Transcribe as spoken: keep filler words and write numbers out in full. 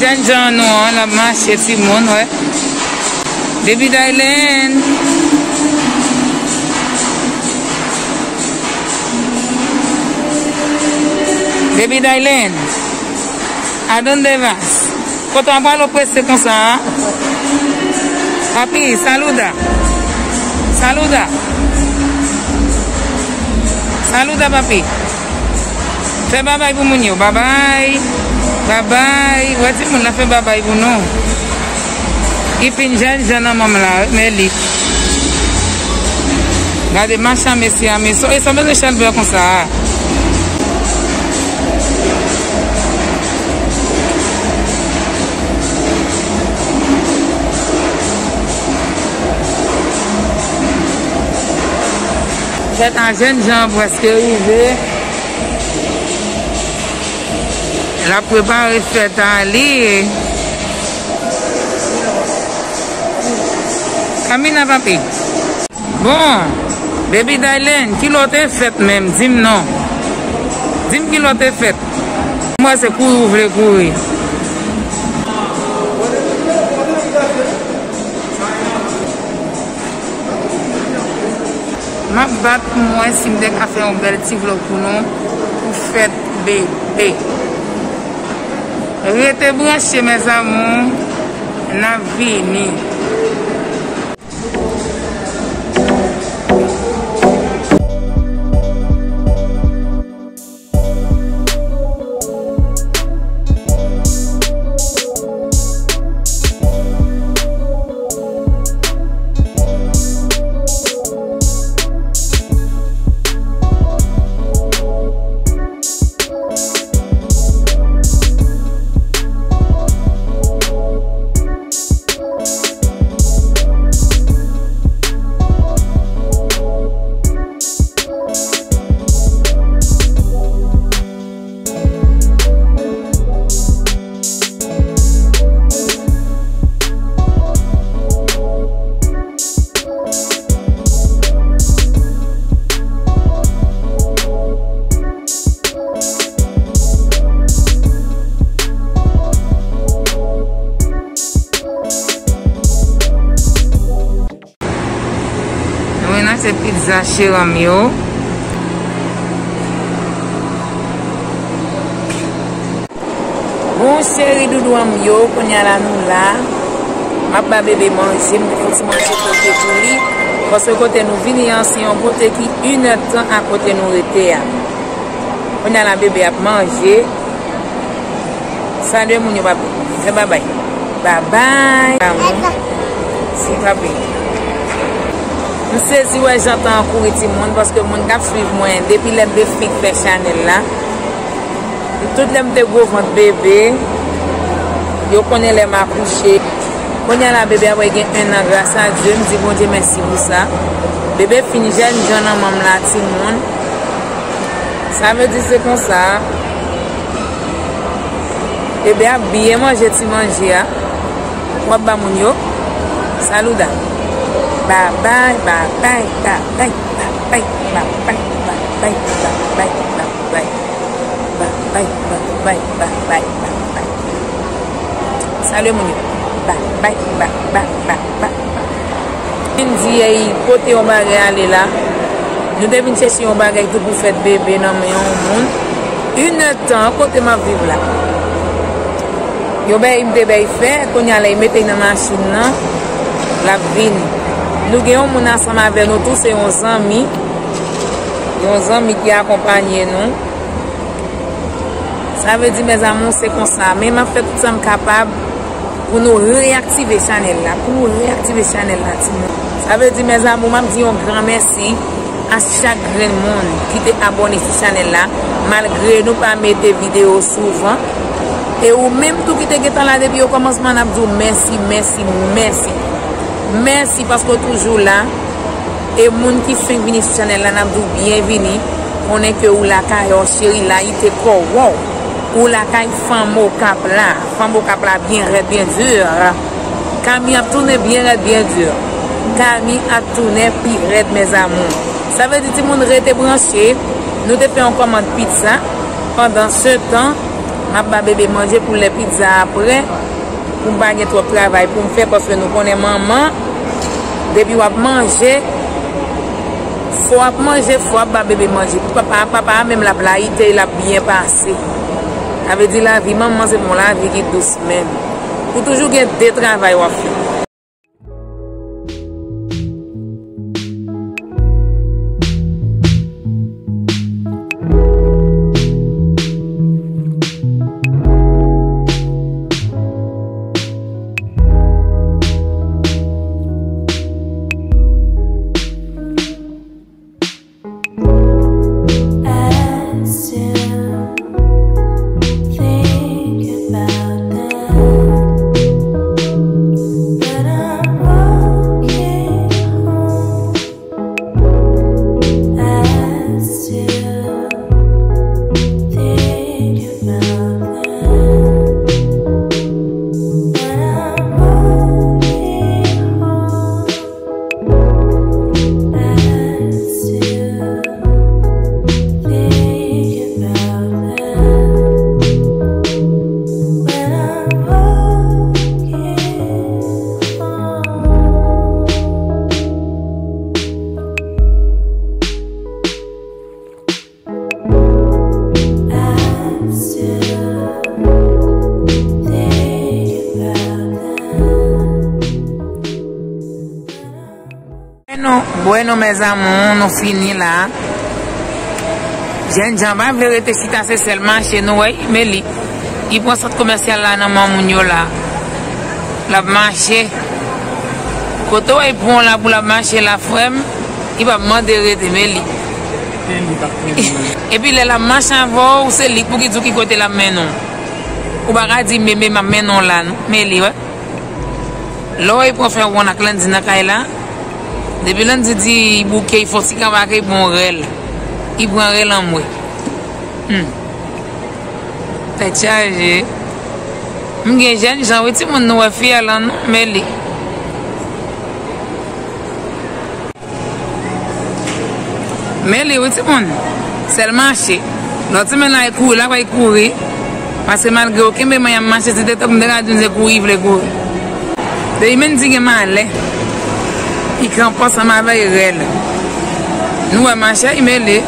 Jènjan nou an, l ap mache, timoun, wè. Baby Dylan. Baby Dylan. Adonde vas? Kote w ap pral oprese konsa a? Papi, saluda. Saluda. Saluda, papi. Fè babay pou moun yo. Babay. Babay. Wè timoun nan fè babay pou nou. Li fin jènjan nan manm la, wi, men li. Gade machan mesye a, men so, e sa bezwen chalbè konsa a. Fèt a jènjan prèske rive. L ap prepare fèt a li. Kamina, papi. Bon, Baby Dylan, kilè w te fèt menm? Di m non. Di m kilè w te fèt. M wè se kouri w vle kouri. M ap bat pou m wè si m te ka fè yon bèl ti vlòg pou nou pou fèt bebe. Rete branche, mes amours, n ap vini. Nou vin achte pizza cheranm yo. Bon, cheri doudou an m yo, kounye a la nou la. M ap ba bebe manje, m te fouti manje pote pou li. Paske kote nou vini an, se yon kote ki inèdtan a kote nou rete a. Kounye a la, bebe ap manje. Salye moun yo, papi. Fè babay. Babay. Damou. Si, papi. M sezi wè jan tan an kouri, timoun, paske moun k ap swiv mwen, depi lè m te fin fè chanèl la, tout lè m te gwo vant bebe, yo konnen lè m akouche. Kounye a la, bebe ap gen en an, gras a Dye, m di Bondye mèsi pou sa. Bebe fin jènjan nan manm la, timoun. Sa vle di se konsa. Bebe ap byen manje ti manje a. W ap ba moun yo. Saluda. Babay, babay, babay, babay, babay, babay, babay, babay. Babay, babay, babay, babay. Salye moun yo. Babay, babay, babay, babay. Vin di, ey, pote yon bagay ale la. Nou te vin chèche yon bagay tou pou fèt bebe nan men yon moun. Inèdtan, kote m ap viv la. Yon bagay m te bay fè, kounye a la, y mete nan machin nan, l ap vini. Nou gen yon moun ansanm avè nou tou, se yon zanmi. Yon zanmi ki akonpanye nou. Sa vle di, mes amours, se konsa. Men m ap fè tout sa m kapab pou nou reyaktive chanèl la, pou nou reyaktive chanèl la, timoun. Sa vle di, mes amours, m ap di yon gran mèsi a chak grenn moun ki te abòne sou chanèl la, malgre nou pa mete videyo souvan. E ou menm tou ki te gentan la depi okòmansman, n ap di w mèsi, mèsi, mèsi. Mèsi paske w toujou la. E moun ki fenk vini sou chanèl la, n ap di w byenvini. Konnen ke ou lakay ou cheri, layite kò w. Ou lakay fanm Okap la. Fanm Okap la byen rèd, byen di. Kami ap tounen byen rèd, byen di. Kami ap tounen pi rèd, mes amours. Sa vle di timoun rete branche. Nou te fè yon kòmand pizza. Pandan se tan, M ap ba bebe manje pou lè pizza a prè, pou m pa gen twòp travay pou m fè, paske nou konnen manman, depi w ap manje, fò w ap manje, fò w ap ba bebe manje. Pou papa a, papa a menm l ap layite, l ap byen pase. Sa vle di lavi manman se pa yon lavi ki dous menm. Ou toujou gen de travay w ap fè. I still think about them, but I'm walking home. I still think about them, but I'm walking home. I still think about them when I'm walking home. I still think about them. Bueno, bueno, mes amours, nou fini la. Jènjan pa vle rete chita, se sèl mache nou wè, men li, li pran sant komèsyal la nan men moun yo la. L ap mache. Kote w wè l pran w la pou l ap mache la, frè m, li p ap mande rete, men li. Epi lè l ap mache avè w, se li pou ki di w ki kote l ap mennen w. Ou pa ka di, men, men, m ap mennen w la, non. Men li, wè. Lè w wè l pran fè wonn ak Landy nan kay la, depi Landy di bouke, l fè yon ti kanpake, l pran rèl. Li pran rèl anmwe. Hmm. Tèt chaje. M gen jènjan, wi, timoun, nou wè fyè lan, non, men li. Men li, wi, timoun. Sèl mache. Lòt semèn la, li kouri, la, li kouri. Paske malgre yo kenbe men y ap mache, si te tankou m te ka di nou se kouri, li vle kouri. Depi Mendy gen malè, li kanpe ansanm avè l, rèl. Nou wè mache, li mele.